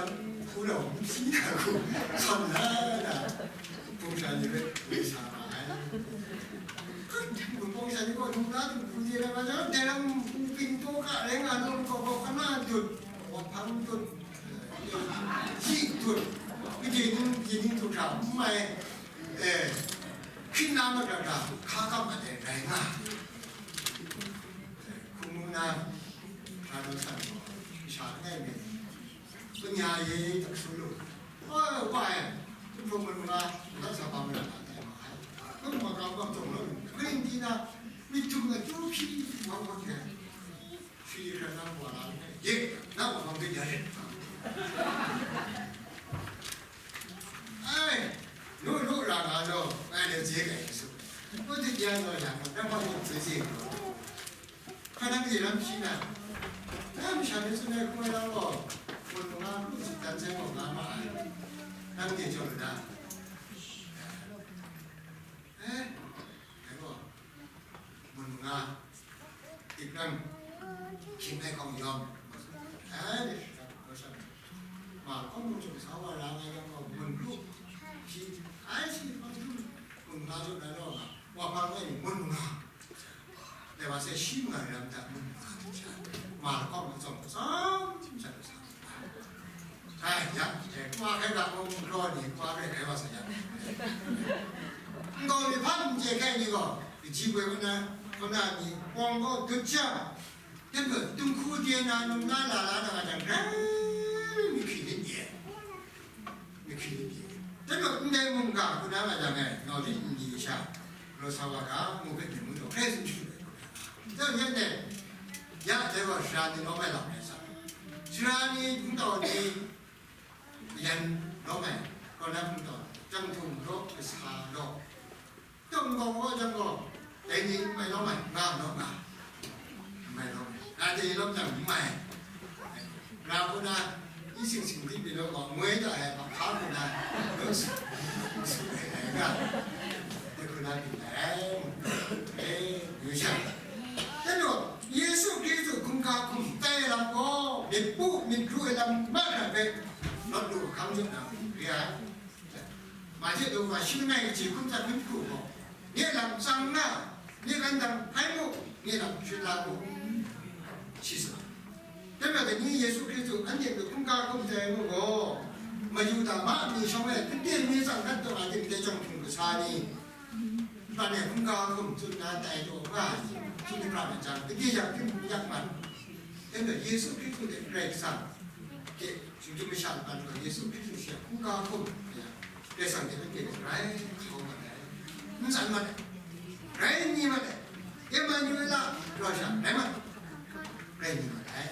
ku na wang si na ku, san na na. Hpung sha ni hpe gwi sa ma ai. Hpung sha ni gaw htum na htum hpung de rai wa jang, dai lam hpung ping taw ka rai nga nu, gaw gaw hkana dut, wa hpang dut, yi dut, kaji ning, kaji ning dut hkra n mai, eh, hkrit na mada hkra hka kam ai dai rai nga. Hkungnu na hkra nu san gaw, sha langai mi, Kanya ye tak su lu. Oi, wa e, hpung hpung mung nga, nat sa bang na, na tai ma ai. Hpung ma kau bang tong lo, kring di na, mi tum na tu hpyi, wa wa ke. Hpyi hkra na wa la, ye, na wa bang ke ya ye. Ai, lu lu ra nga lo, ai le je kai su. Ko ti ya lo ya, na ma ko je je lo. Hpa nang kaji lam shi na, na masha ni tsun ai hkrum ai lam gaw, mun manga hkrum tsit dan sai gaw nga ma ai. Nang de jaw lu na. Eh, ngai gaw, mun manga, dik ram, hkying ai hkawng yawm. Eh, ma hkawng mung chung sa wa ra ngai lam gaw, mun hkrum, shi, ai shi hkawng hkrum, mun manga jaw na law nga, wa hpa ngai ni mun manga. Dai wa sai shi nga lam ta mun nga hte hte, ma lahkawng mazawng mazawng htim sha lu sa. Ai, ya, e, kwa hkrai ga mung raw ni, kwa hkrai hkrai wa sa ya. N gaw mi hpan n chye hkrai ni gaw, kaji goi kaw na, kaw na ni, pawng gaw dut jang, tenpyaw, tumhku de na, num na, la la na, nga jang, rai mi hkri lit ye. Myit hkri ni pyi. Tenpyaw ndai mungga hku na nga jang e, ngau lit n di sha, galaw sa wa ga, ngu hpe myit mu taw hkrai tsun shu ai. Dai yen dai, ya dai wa sara ni lawm ai lam rai sa. Sara ni hpung tau ni yan lawm ai, kaw na hpung tau, chyang htum law, kasa law, Tawng gawng gaw jang gaw, dai ni n mai lawm ai, nga n lawm nga, n mai lawm ai. Nga dai lawm jang n mai. Ra hku na, i sing sing di mi law gaw, moi da ai, bak hka hku na, su, su ai ai nga, dai hku na byin ai, e, yu sha. Dan gaw, Yesu Hkristu hkungga hkum tai ai lam gaw, myit pu myit ru ai lam mahkra hpe, lawt lu hkam jaw na, re ai. Mahte daw wa shi langai kaji hkum tsat hkun hku gaw, nye lam tsang nga, nye kan dang hpai mu, nye lam shut la mu, shi sa. Dai majaw, dai ni Yesu Hkristu anhte hpe hkungga hkum tai ai mu gaw, Mayuda ma mi shawng e, gade mi tsang dat taw ai, dai chyawng htum kasa ni, ban e hkungga hkum tsun na tai taw nga ai ni, shi ni pra myit jang, gade yak hkring yak mat, dai majaw, Yesu Hkristu hte Karai Kasang hte Shinggyim masha laban gaw Yesu Hkristu shi a hkungga hkum, Karai Kasang hte anhte gaw grai hkau mat ai, n tsan mat ai, grai n ni mat ai, Emanuela, rau sha rai mat ai, grai n ni mat ai,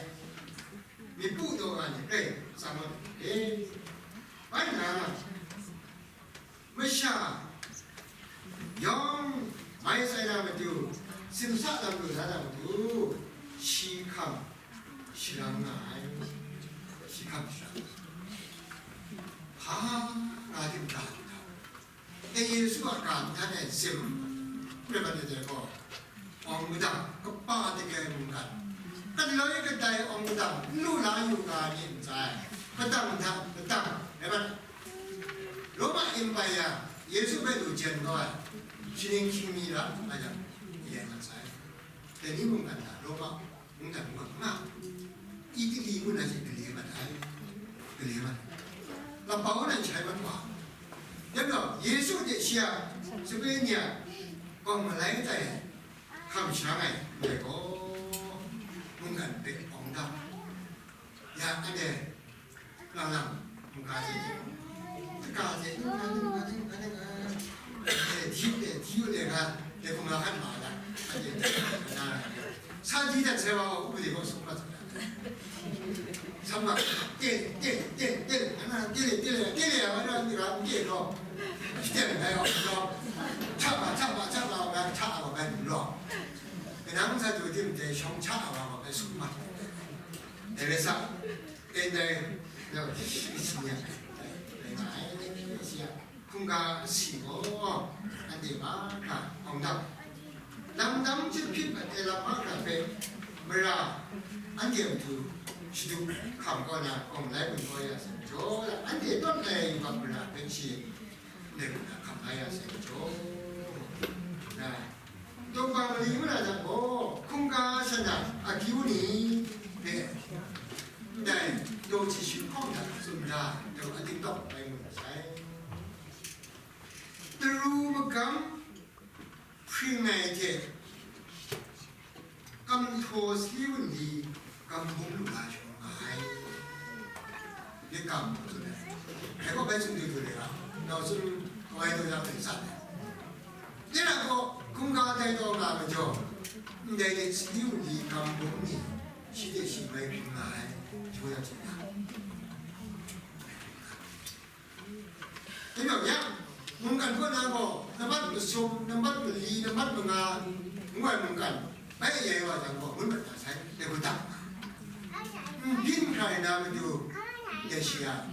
myit pu taw nga ni grai tsang mat ai, bai na, masha yawng mai tsai na matu, simsa lam lu na na matu, shi hkam sharam nga ai, shi hkam sharam nga ai. Hpa nga tim ga lu na, dai Yesu a ga ntan e sim, rai mat ai dai gaw, awng madang kaba dagrai mungkan, galaw kadai awng madang n lu la yu ga ni n tsai, madang hta madang rai mat. Roma Empire, Yesu hpe lu jen kau ai, shaning hkying mi ra nga jang, yen mat sai. Dai ni mungkan hta Roma mungdan mung nga, Itali ngu na hte gale mat ai, gale mat ai. Lapau nan shai mat wa. Yan gaw, Yesu hte shi a sape ni a kawng malai tai ai, hkam sharang ai ndai gaw, mungkan hpe awng da. Ya, anhte lang lang, mungga hte, kaga hte, mungga hte, mungga hte, mungga hte, eh, hti yu le, hti yu le nga, le hkungga hkan ma ai la, anhte, na, sa di dat sai wa, upadi gaw sung mat, sa ma, te, te, te, te, ana, te le, te le, te le, ana, ni ra, te lo, te le, ai, lo, cha ma, cha ma, cha ma. Shawng hta a wa gaw bai sum mat. Dai rai sa, ndai, ndai, ndai, shi, shi, ya, dai, dai, dai, shi, ya, hkungga asi gaw, anhte mahkra hkawng dap, lam dang chyut hpyit ai lam mahkra hpe, mara, anhte a matu shadu hkam kaw na, kawng lai gun kau ya sai majaw, anhte tawt ai yubak mara hpe shi, ndai gun na hkam la ya sai majaw, na, Tawngba mali ngu na jang gaw, hkungga shana akyu ni hpe ndai daw hti shi hkawng hta tsun da, daw adik tawk bai mu na sai. Daru magam hpring ai hte, kamhtaw sali wunli, Kam bum lu na shawng nga ai. Myit ga mu tsun ai. Dai gaw bai tsun dai tsun ai ga, nau tsun kawai taw ya bai san ai. Tinang gaw, hkungga tai taw nga majaw, ndai ni sali wunli kam bum ni, shi hte shi bai hpring nga ai. Shi gaw ya tsun ya. Dai majaw ya, mungkan kaw na gaw, nambat masum, nambat mali, nambat manga, ngu ai mungkan, bai ya wa jang gaw, ngun mat na sai, dai gu tak. Nbyin hkrai na matu, dai shi ya,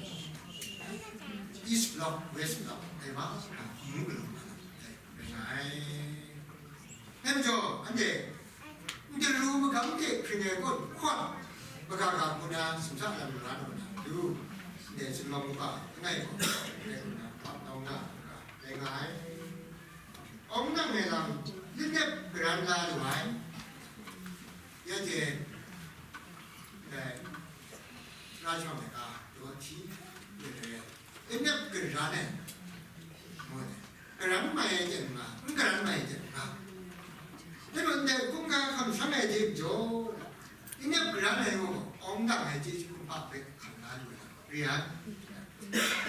East Bloc, West Bloc, dai ma, ngu galu ma, dai, dai nga ai. Dai majaw, anhte, Daru magam hte hpring ai kaw hkawt, maga ga hku na sumsa lam lu na matu, ndai zunlawng kaba langai gaw, ndai hku na hkap nau nga, dai nga ai. Awng dang ai lam, lanep garan la lu ai. Ya hte, ndai, ra shawng ai ga, daw hti, ya hte, Lanep garan ai, ngu ai, garan mai ai hte n nga, n garan mai ai hte n nga. Dai majaw ndai hkungga hkam shangai hte majaw, lanep garan ai gaw, awng dang ai chyeju kumhpa hpe hkam la lu ai, re ai.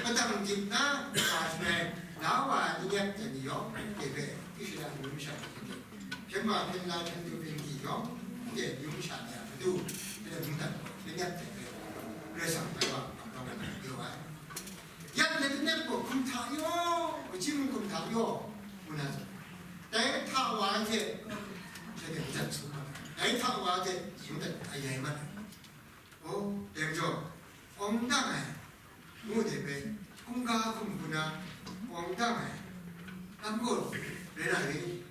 Madang dip na, wa shaloi, la wa ai lanep hte ni yawng, dai hpe, Israela amyu masha ni hte, hpyen wa hpyen la hpyen du hpyen di yawng, dai amyu masha ni a matu, dai mungdan gaw, lanep hte hpe, Karai Kasang bai wa, hkam la ai, yu ai. Yan Netanyahu gaw hkum hta yaw, kaji mung hkum hta yaw, ngu na tsun. Dai hta wa ai hte, shanhte madat su mat ai. Dai hta wa ai hte, madat ayai mat ai. O, dai majaw, awng dang ai, ngu de hpe, hkungga hkum hku na, awng dang ai, lam gaw rai na ri?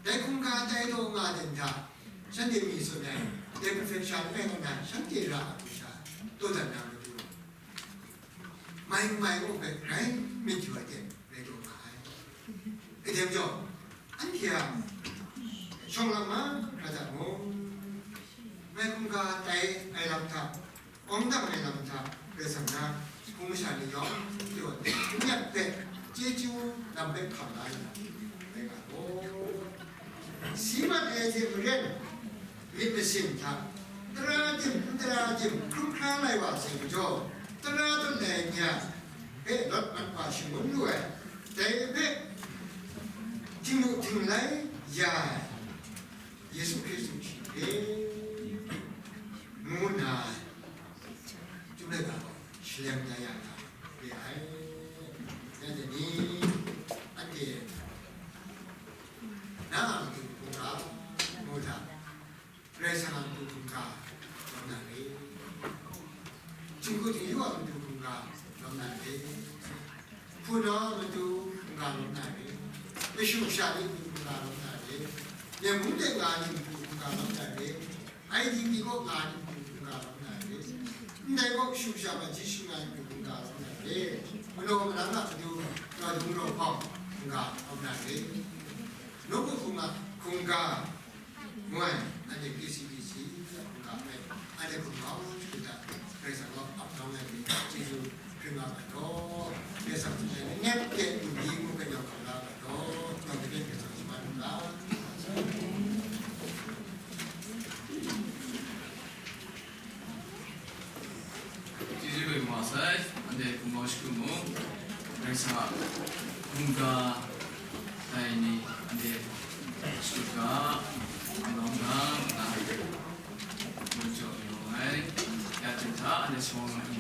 Dai hkungga tai taw nga ai hta, shanhte mi tsun ai, dai perfection rai nga na, shanhte ra ai hku sha, taw dat na matu, mai n mai gaw hpe grai myit yu ai hte rai taw nga ai. Dai hte majaw, anhte a shawng lam mahkra hta mung, ngai hkungga tai ai lam hta, awng dang ai lam hta, Karai Kasang na hpung masha ni yawng, pyaw nna, n-yak hpe chyeju lam hpe hkam la ai lam, rai nga gaw, si mat ai hte maren, myit masin hta, tara tim, n tara tim, hkrum hkra lai wa sai majaw, tara tut ai ni a hpe lawt mat wa shangun lu ai, dai hpe htingnu htinglai ya ai Yesu Hkristu shi hpe, ngu nna, Chyum laika gaw shalem da ya nga re ai. Nanhte ni, anhte, na a matu hkungga, ngu hta, Karai Kasang a matu hkungga, lawm na re. Jinghku jingyu a matu hkungga, lawm na re. Hpunau a matu hkungga lawm na re. Kashu kasha ni matu hkungga lawm na re. Myen mung de nga ni matu hkungga lawm na re. Ai ting ni kaw nga ni matu hkungga lawm na re. Ndai kaw kashu kasha ma ji shinga ni matu hkungga lawm na re. Manaw manang a matu rawt hpawng hkungga lawm na re. Nawku hkungga, hkungga, Moi, anhte K C B C a hkungga hpe, anhte hkum hkau shakut hta, Karai Kasang gaw ap nawng ai myit chyeju hkring nga ga law, Karai Kasang hte nep de lu di ngu hpe yawng hkam la ga law, yawng hte Karai Kasang shaman u ga. Chyeju loi ma sai, anhte hkum hkau shakut mu. Karai Kasang a hkungga tai ni, anhte shakut ga, malawng ga, nga ai. Ngu jaw mi ai, ya hte hta, anhte shawng ai.